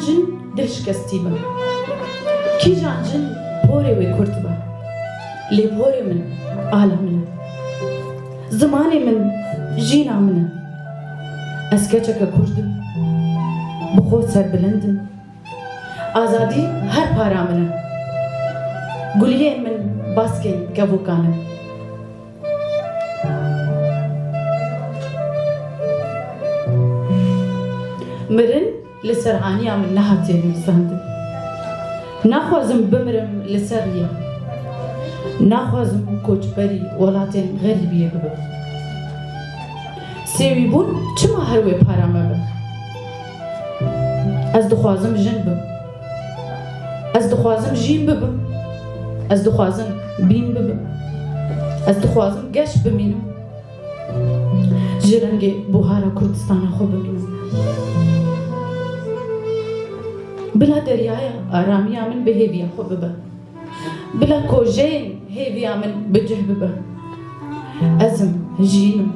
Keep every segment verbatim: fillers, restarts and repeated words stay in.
Jin dilşikestî be. Kîjan jin porê wê kurt be. Lê porê min ala min e. Zimanê min jîna min e. Ez keçeke kurd im. Bi xwe serbilind im. Azadî her para min e. Guliyên min baskên kevokan in. Mirin li ser aniya min nehatiye nivîsandin. Naxwazim bimirim li ser riyê. Naxwazim koçberî welatên xerîbiyê bibim. Sêwîbûn çima her wê para me be? Ez dixwazim jin bim. Ez dixwazim jîn bibim. Ez dixwazim bîn bibim. Ez dixwazim geş bimînim. Ji rengê buhara Kurdistana xwe bimînim. Bila deryaya aramiya min bi hêviya xwe bibe. Bila kojeyên hêviya min bi cih bibe. Ez im, jîn im.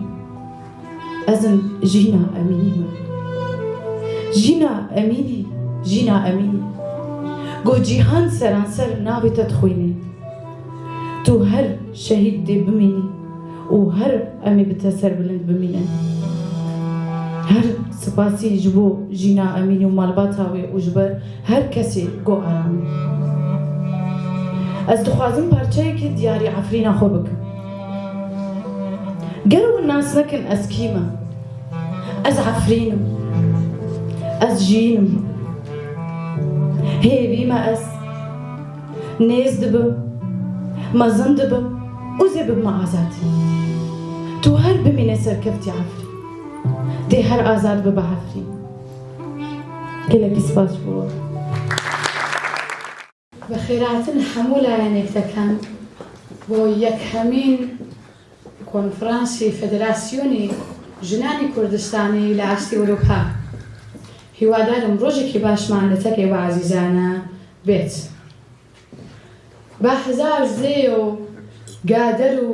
Ez im Jîna Emînî me. Jîna Emînî, Jîna Emînî. Go cîhan seranser navê te dixwînê. Tu her şehîd dê bimînî û her em ê bi te serbilind bimînin. Her spasî ji bo Jîna Emînî û malbata wê û ji ber her kesê go aram e. Ez dixwazim parçeyekê diyarî Efrîna xwe bikim. Gero hûn nas nekin ez kî me. Ez Efrîn im. Ez jîn im. Hêvî me ez. Nêz dibim. Mezin dibim. Û zê bibime azad. Tu her bimîne serkeftî Efrîn. Dê her azad bibe Efrîn. Gelekî spas ji bo we. Bi xêrhatin hemû layenêk dekem bo yekhemîn konferansa Federasyonê Jinanê Kurdistanê li astê Ewropa. Hîwadar im rojekî başman li tekê we ezîzane bêt. Ba hezar zêyo gader û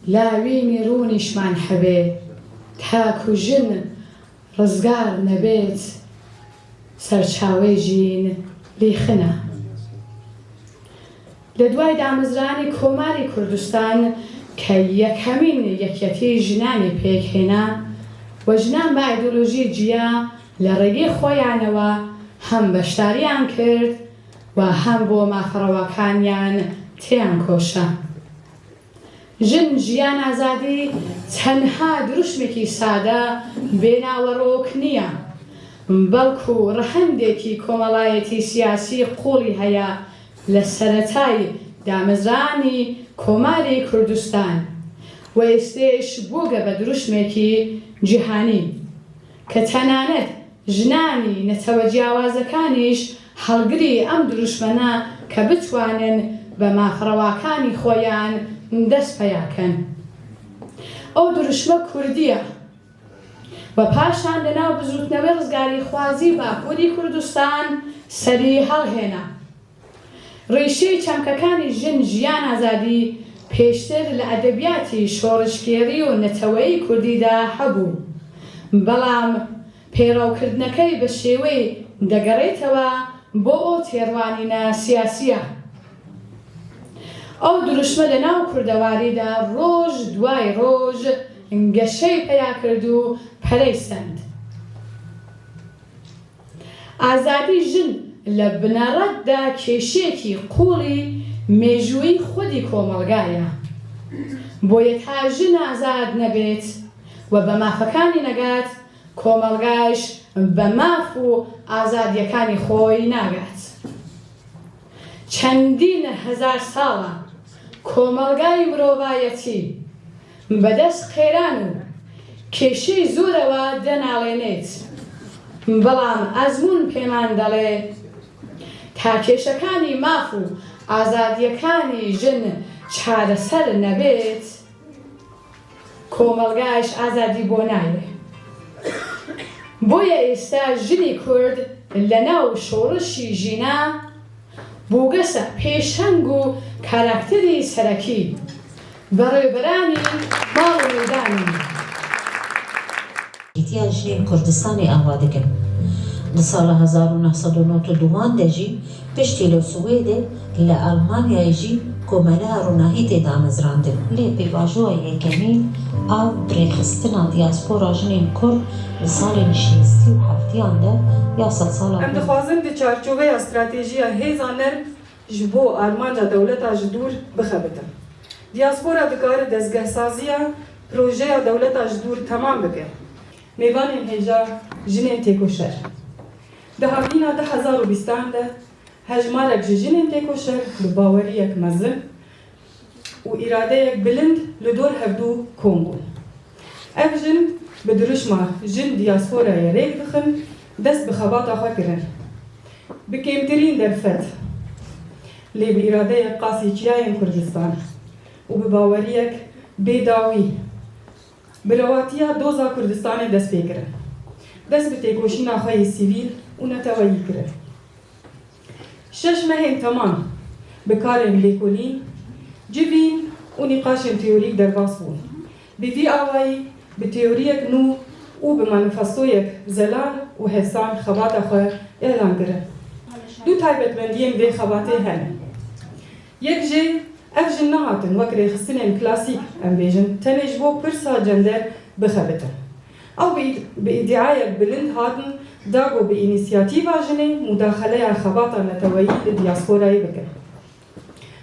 lawînî rûnîşman hebe, ta ku jin rizgar nebêt, serçawê jîn lîxin e. Li duayî damezrana Komarê Kurdistan ke yekhemîn Yekhîtî Jinanê pêk hêna, we jinan bi îdeolojiyê ciya li rêyê xweyanewe hem beşdariyan kir, we hem bo mafe rewakaniyan têyan koşe. Jin, jiyan, azadî tenha dirûşmekî sade bênawerok niye, belkû rihendekî komelayetî siyasî qûlî heye li seretayî damezranî Komarê Kurdistan. We êstêş bûge be dirûşmekî cîhanî. Ke tenanet jinanî netewe ciyawazekanîş helgirî em dirûşmene ke bitwanin be maferewakanî xweyan dest peya kin. Ew dirûşme kurdî ye. We paşan li nav bizûtnewê rizgarîxwazî Bakurî Kurdistan serî helhêne. Rîşeyê çemkekanî jin, jiyan, azadî pêştir li edebiyatî şorişgêrî û neteweyî kurdî de hebû. Belam pêrewkirdinekey bi şêweyê degerêtewe bo ew têrwanîne siyasî ye. Ew dirûşme li nav kurdewarî de roj duayî roj geşey peya kir û perey send. Azadî jin li bineret de kêşeyekî qûlî mêjûyî xwedî komelga ye. Boye ta jin azad nebêt we bi mafekanî negat, komelgayîş bi maf û azadiyekanî xweyî nagat. Çendîn hezar sal e komelgayî mirovayetî bi dest qêran û kêşeyî zor ewe denalênêt. Belam ezmûn pêman delê, ta kêşekanî maf û azadiyekanî jin çareser nebêt, komelgayîş azadî bo nayê. Boye êsta jinê kurd li nav şorişî jîna bûgese pêşeng û karakterî serekî, berêberanî mal û meydanî. Yekîtiya Jinên Kurdistanê ava dikim. Di sala hezar û neh sed û nod û duan de jî piştî li Swêdê, li Almanyayê jî komeleya ronahî tê damezrandin. Lê pêvajoya yekemîn a bi rêxistina diaspora jinên Kurd li salên şêstî û heftiyan de ya sedsala Em dixwazin di çarçoveya stratejiya hêza nerm ji bo armanca dewleta ji dûr bixebitin. Diaspora dikare dezgehsaziya projeya dewleta ji dûr temam bike. Mêvanên hêja jinên têkoşer. Di havîna du hezar û bîstan de hejmarek ji jinên têkoşer bi baweriyek mezin û îradeyek bilind li dor hevdû kom bûn. Ev jin bi dirûşma Jin Diasporayê rêk dixin, dest bi xebata xwe kirin. Bi kêmtirîn derfet, lê bi îradeyek qasî çiyayên Kurdistan û bi baweriyek bêdawî, bi rewatiya doza Kurdistanê dest pê kirin. Dest bi têkoşîna xwe yê sivîl û neteweyî kirin. Şeş mehên temam bi karên lêkolîn, civîn û nîqaşên teorîk derbas bûn. Bi vî awayî, bi teoriyek nû û bi manîfestoyek zelal û hevsan xebata xwe îlan kirin. Du taybetmendiyên vê xebatê hene. Yek jê, ev jin nehatin wek rêxistinên klasîk, em bêjin, tenê ji bo pirsa cender bixebitin. Ew bi îd-, bi îdiayek bilind hatin da ku bi înîsiyatîva jinê mudaxeleya xebata neteweyî li diasporayê bikin.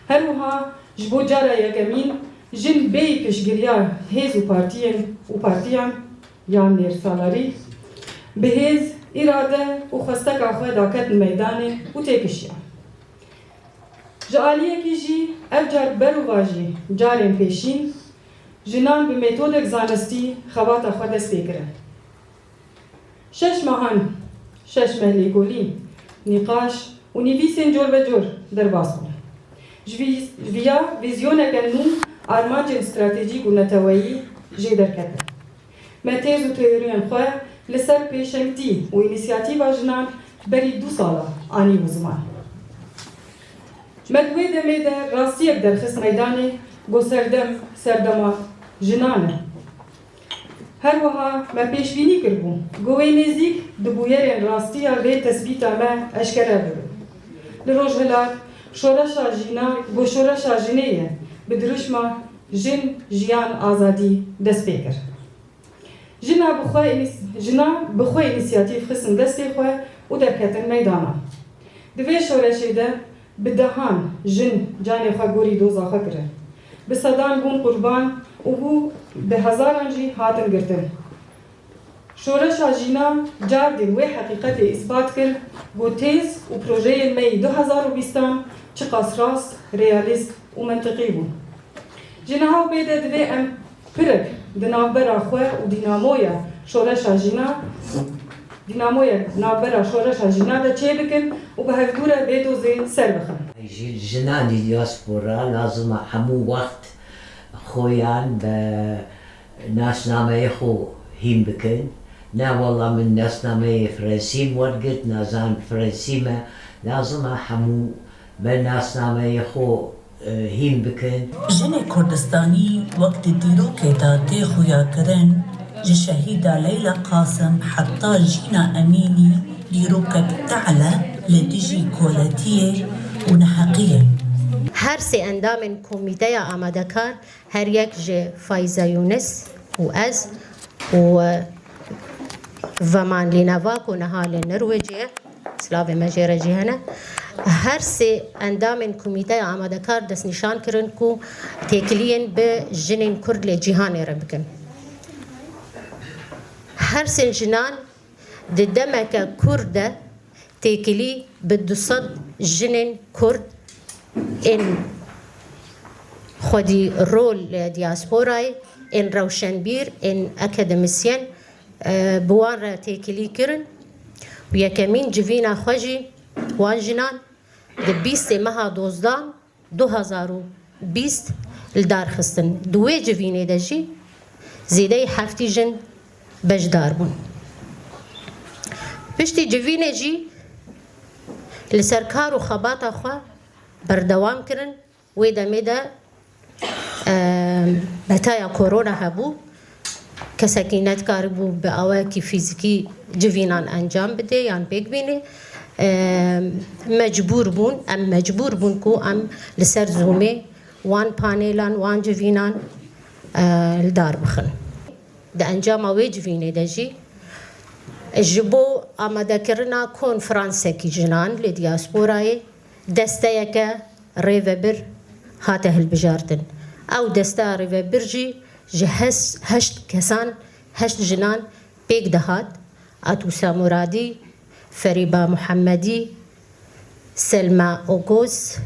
Her wiha ji bo cara yekemîn jin bêyî piştgiriya hêz û partiyên û partiyan yan nêrsalarî bi hêz, îrade û xwesteka xwe daketin meydanê û têkişiyan. Ji aliyekî jî ev car berûva jî carên pêşîn jinan bi metodek zanistî xebata xwe dest pê kirin. Şeş mehan, şeş meh lêkolîn, nîqaş û nivîsên corbecor derbas bûn. Ji vî-, ji viya vîzyoneke nû armancên stratejîk û neteweyî jê derketin. Me têz û teoriyên xwe li ser pêşengtî û înîsiyatîva jinan berî du sala anîbû ziman. Me di wê demê de rastiyek derxist meydanê ku serdem serdema jinan e. Her wiha me pêşbînî kiribû ku wê nêzîk di bûyerên rastiya vê tesbîta me eşkere bibe. Li Rojhilat şoreşa jîna ku şoreşa jinê ye, bi dirûşma Jin, Jiyan, Azadî dest pê kir. Jina bi xwe înîs-, jina bi xwe înîsiyatîf xistin destê xwe û derketin meydana. Di vê şoreşê de bi dehan jin canê xwe gorî doza xwe kirin. Bi sedan bûn qurban û bû bi hezaran jî hatin girtin. Şoreşa jîna cardin wê heqîqetê îspat kir ku têz û projeyên me yî du hezar û bîstan çiqas rast, realîst û mentiqî bûn. Ji niha û bê de divê em pirek di navbera xwe û dînamoya şoreşa jîna, dînamoya navbera şoreşa jîna de çêbikin û bi hevdû re vê dozê ser bixin. Ji jinanî diaspora lazim e hemû wext xweyan bi nasnameyê xwe hîn bikin. Na wela min nasnameyê Frensî wergirt, na zan Frensî me. Lazim e hemû bi nasnameyê xwe, e, hîn bikin. Jinê Kurdistanî wek di dîrokê de tê xuyakirin, ji şehîda Leyla Qasim heta Jîna Emînî dîrokek tehl e li dijî koletiyê û neheqiyê. Her sê endamên komîteya amadekar, her yek ji Faize Yûnis û ez û, e, Veman Lîneva ku niha li Norwêcê ye, silavê me jê re jî hene. Her sê endamên Komîteya Amadekar destnîşan kirin ku têkiliyên bi jinên Kurd lê cîhanê re bikin. Her sê jinan di demeke kûr de têkilî bi du sed jinên Kurd ên xwedî rol li diasporayê, ên rewşenbîr, ên akademîsyen, e, bi wan re têkilî kirin. Û yekemîn civîna xwe jî wan jinan di bîstê meha dozdan du hezar û bîst li dar xistin. Di wê civînê de jî zêdeyî heftî jin beşdar bûn. Piştî civînê jî li ser kar û xebata xwe berdewam kirin. Wê demê de, e, betaya korona hebû. kesekî nedikaribû bi awayekî fîzîkî civînan encam bide yan pêk bîne. E, mecbûr bûn, em mecbûr bûn ku em li ser Zoomê wan panêlan, wan civînan, e, li dar bixin. Di encama wê civînê de jî ji bo amadekirina konferansekî jinan li diasporayê desteyeke rêvebir hate hilbijartin. Ew desteya rêvebir jî ji hes-, heşt kesan, heşt jinan pêk dihat. Atûsa Muradî, Ferîba Muhemmedî, Selma Ogoz,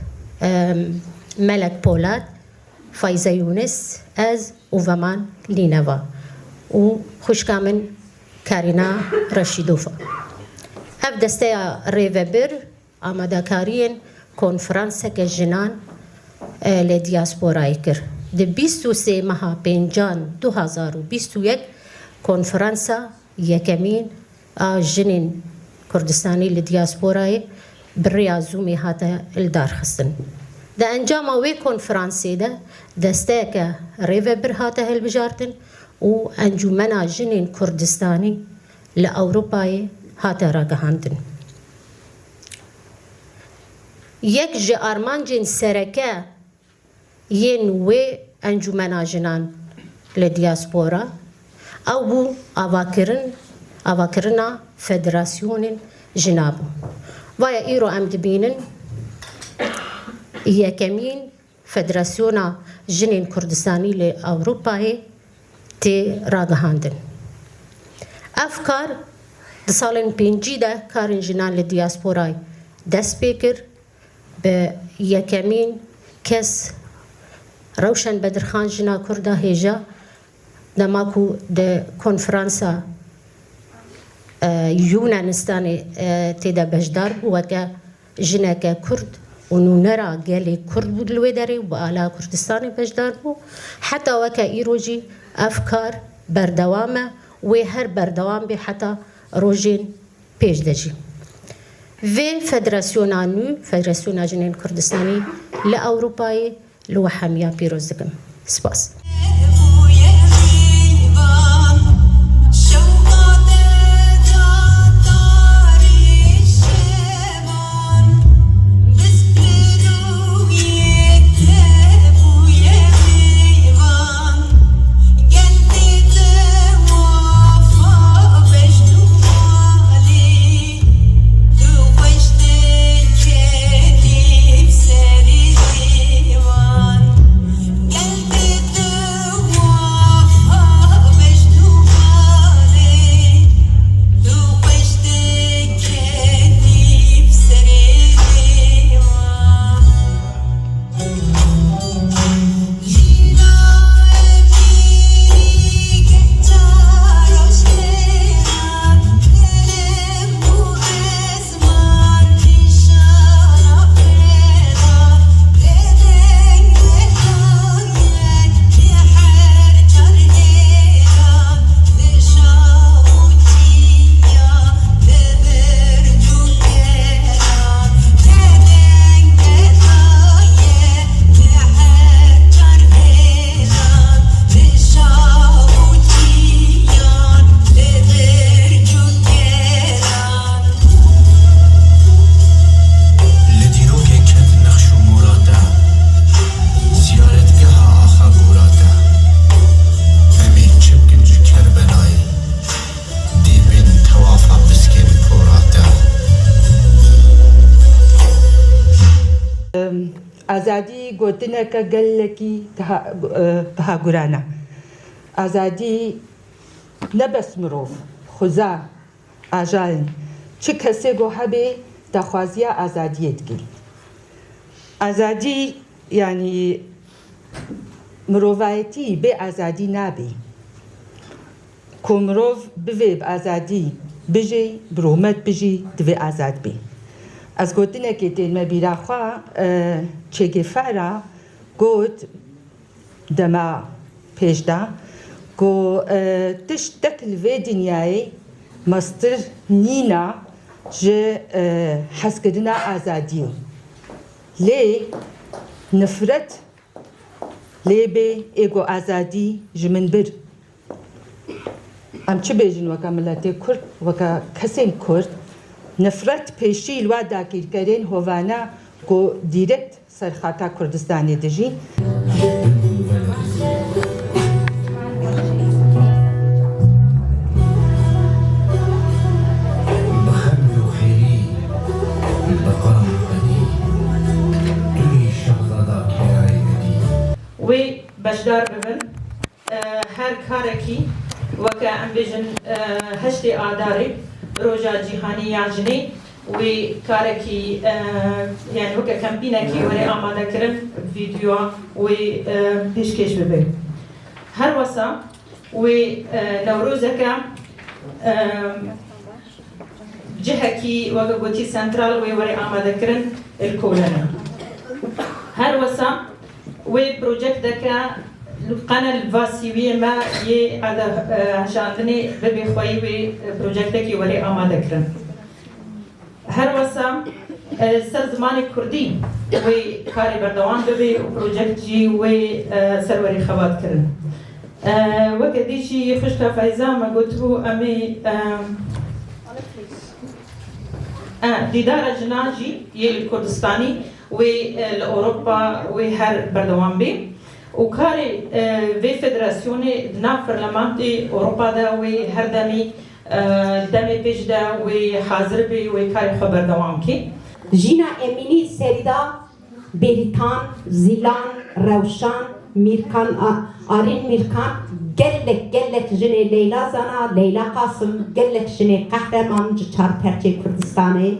em, Melek Polat, Fayze Yûnis, ez û Veman Lîneva û xwişka min Karîna Reşîdova. Ev desteya rêvebir amadekariyên konferanseke jinan, e, li diasporayê kir. Di bîst û sê meha pêncan du hazar û bîst û yek konferansa yekemîn a jinên Kurdistanî li diasporayê bi rêya Zoomê hate li dar xistin. Di encama wê konferansê de desteyeke rêvebir hate hilbijartin û Encûmena Jinên Kurdistanî li Ewropayê hate ragihandin. Yek ji armancên sereke yên wê Encûmena Jinan li Diaspora, ew bû avakirin, avakirina federasyonên jina bû. Vaya îro em dibînin yekemîn Federasyona Jinên Kurdistanî li Ewropayê tê ragihandin. Ev kar di salên pêncî de karên jinan li diasporayê dest pê kir. Bi yekemîn kes Rewşen Bedirxan, jina Kurda hêja, dema ku di konferansa, e, Yûnanistanê, e, tê de beşdar bû, weke jineke Kurd û nûnera gelê Kurd bû li wê derê û bi ala Kurdistanê beşdar bû. Heta weke îro jî ev kar berdewam e, wê her berdewam bê heta rojên pêş de jî. Vê federasyona nû, Federasyona Jinên Kurdistanî li Ewropayê, li we hemiya pîroz dikim. Spas. Li dîrokê ket nexş û mora te, ziyaretgeha axa gora te. Em ê çi bikin ji Kerbelayê, dê bên tewafa biskên pora te. Azadî gotineke gelekî biha, e, bihaguran e. Azadî ne bes mirov, xuza, ajayîn, çi kesê ku hebê daxwaziya azadiyê dike. Azadî, yanî mirovayetî bê azadî nabe. Ku mirov bivê bi azadî bijî, bi rûmet bijî, divê azad bê. Ez gotinekê tênime bîra xwe, e, Che Guevara got, dema pêş de ku, e, tiştek li vê dinyayê mestir nîna ji, e, hezkirina azadiyê. Lê nifret lê bê ê ku azadî ji min bir. Em çi bêjin weke miletê Kurd, weke kesên Kurd, nifret pêşî li wa dagîrkerên hovane ku dîrekt ser xaka Kurdistanê dijîn. Wê beşdar bibin. Her karekî weke, em bêjin, heştê Adarê, Roja Cîhanî ya Jinê, wê karekî, yanî weke kempînekî were amade kirin, vîdyoya wê pêşkêş bibe. Her wesa wê Newrozeke cihekî weke gotî sentral wê were amadekirin li Kolene. Her wesa wê projekteke qene li va sîwiyê me yê ede, e, heşandinê bibe xweyî wê, e, projektekî were amadekirin. Her wesa, e, ser zimanê kurdî wê karê berdewam bibe û projekt jî wê, e, ser were xebat kirin. E, weke dî jî xwişka Feyza me gotibû, em ê, e, e, dîdara jinan jî yê li Kurdistanî wê, e, li Ewropa wê her berdewam bê û karê, e, vê federasyonê di nav Parlamentoyê Ewropa de wê her demî, e, demê pêş de wê hazir bê, wê karê xwe berdewam kê. Jîna Emînî serî da Bêrîtan, Zîlan, Rewşan, Mîrkan, A-, Arîn Mîrkan, gelek, gelek jinê Leyla Zana, Leyla Qasim, gelek jinê qehreman ji çar perçê Kurdistanê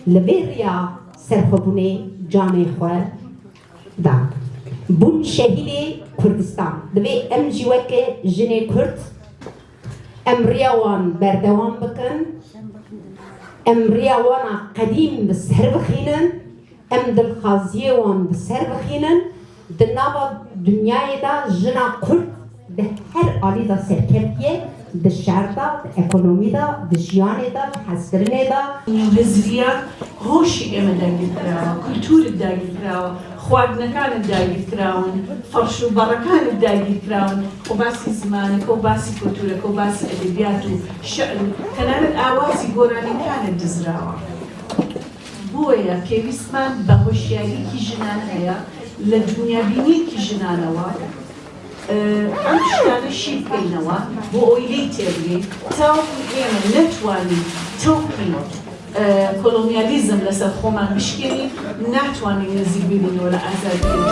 li vê riya serxwebûnê canê xwe da. Bûn şehîdê Kurdistan. Divê em jî weke jinê Kurd, em riya wan berdewam bikin, em riya wana qedîm bi ser bixînin. Em dilxwaziyê wan bi ser bixînin, di nava dinyayê de jina Kurd di her alî de serkeftiye, di şer de, di ekonomî de, di jiyanê de, di hezkirinê de. Hizriya hoşî ême dagîrkirawa, kultûrê dagîrkirawa, xwarinekane dagîrkirawin, ferş û berekan dagîrkirawin, xwe basî zimaneke û basî kultûreke û basî edebiyat û şi'r û tenanet awazî goranîkane dizrawa. Boye pêwîstman bi hoşyarîkî jinan heye, li dinyabîniyekî jinanewa, e, em tiştane şîr bikeyneva, bo oyleyî têbigê, tawkî ême netwanî tewkî, e, kolonyalîzm li ser xweman bişkênî, netwanî nêzîk bibîn wela azadiyê.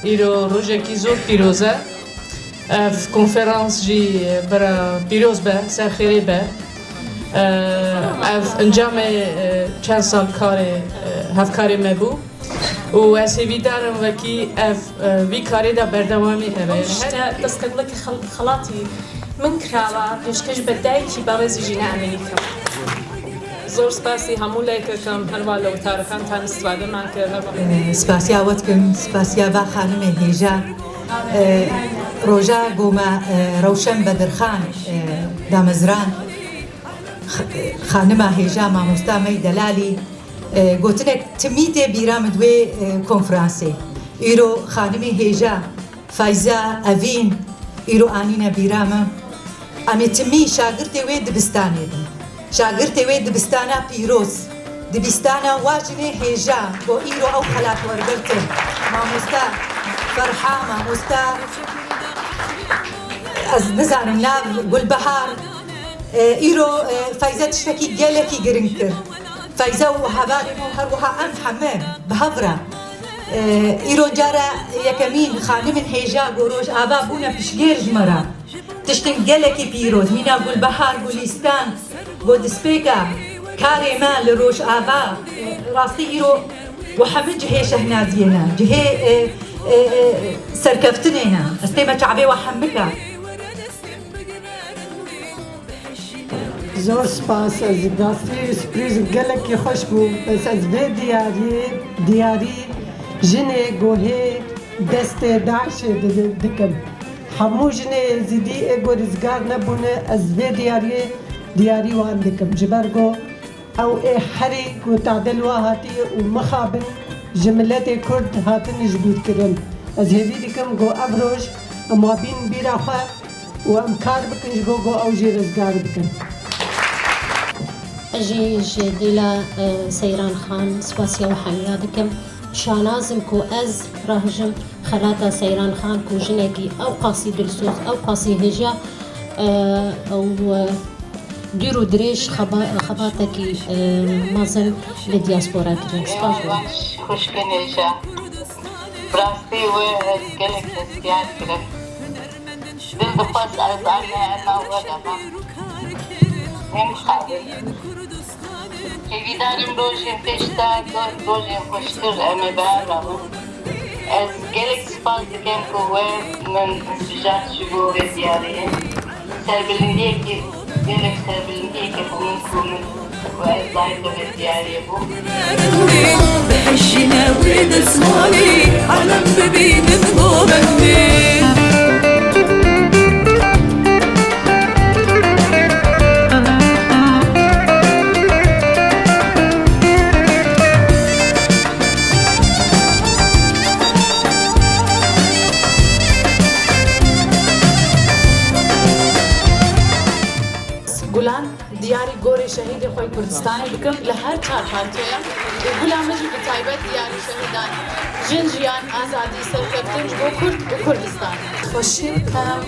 Îro rojekî zor pîroz e. Ev konferans jî bira pîroz be, ser xêrê be. Ev encamê çend sal karê, hevkarê me bû û ez hêvîdar im wekî ev, vî karê de berdewamî hebe. Îşte destkeftneke xel-, xelatî min kirawa pêşkêş be dayikî berêzî Jîna Emînî kim. Zor spasî hemû leykekim, herwa li witarikan tan îstîfade man kir, herwa. Spasiya we dikim, spasiya va xanimê hêja. E, roja ku me, e, Rewşen Bedirxan, e, damezrand, x-, xanima hêja mamosta me yî delalî, e, gotinek timî tê bîra min di wê, e, konferansê. Îro xanimê hêja Feyza Evîn îro anîne bîra min. Em ê timî şagirtê wê dibistanê bin. Şagirtê wê dibistana pîroz, dibistana wa jinê hêja ku îro ew xelat wergirtin. Mamoste Ferha, mamoste, ez nizanim nav, Gulbihar. E, îro, e, Feyza tiştekî gelekî giring kir. Feyza û hevalên û her wiha em heme bi hev re. E, îro cara yekemîn xanimên hêja ku Rojava bûne piştgêr ji me re. Tiştên gelekî pîroz, mîna Gulbihar, Gulîstan, ku destpêka karê me li Rojava, e, rastî îro û hemî cihê şehnaziyê ne, cihê, e, e, e, serkeftinê ne. Ez tême çavê we hemika. Zor spas, ez rastî surprîz gelekî xweş bû. Bes ez vê diyariyê, diyarî jinê guhê destê DAIŞê di-, dikim. Hemû jinê Êzidî ê ku rizgar nebûne, ez vê diyariyê diyarî wan dikim. Ji ber ku Ew ê herî ku tadil wa hatiye û mixabin ji miletê Kurd hatin ji bîr kirin. Ez hêvî dikim ku ev roj em wa bînin bîra xwe û em kar bikin ji bo ku ew jî rizgar bikin. Ez jî ji dîla, e, Seyran Xan spasiya û hemiya dikim. Şanaz im ku ez rahijim xelata Seyran Xan ku jinekî ew qasî dilsoz, ew qasî hêja, e, ew, e, dûr û dirêj xeba-, xebatekî, e, mezin li diaspora kirin. Spas bo we. Baş xwişkin hêja. Bi rastî wê ez gelek hestiyar kirim. Dil dixwest ez aniha ema we de bam. Hêvîdar im rojên pêş de zor rojên xweştir em ê bi hev re bin. Ez gelek spas dikim ku we min bijart ji bo vê diyariyê. Serbilindiyekî, gelek serbilindiyekî xwe min ku min we ez dayî xwe vê diyariyê bû. Bihejîne wê desmalê, alem bibînin govendê. Gulan diyarî gorê şehîdê xwe Kurdistanê dikim li her çar partiyoyan û gula min jî bi taybet diyarî şehîdan, jin, jiyan, azadî, serkeftin ji bo Kurd û Kurdistan. Xweşî dikim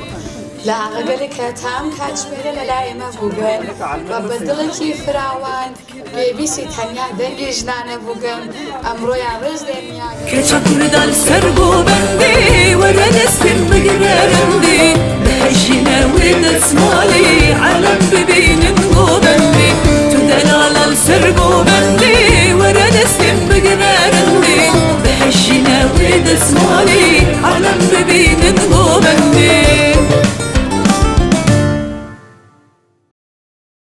li axa gelek hetam kaç mêre li layê me bûbin ve bi dilekî firawan. Pêwîstî tenya dengê jinan e bûgim, em roya rêz dê niya. Keça Kurda li ser govendê, were destên bigire rindî. Bihejîne wê desmalê, alem bibînin govendê. Tu delala li ser govendê, were destên bigire rindî. Bihejîne wê desmalê.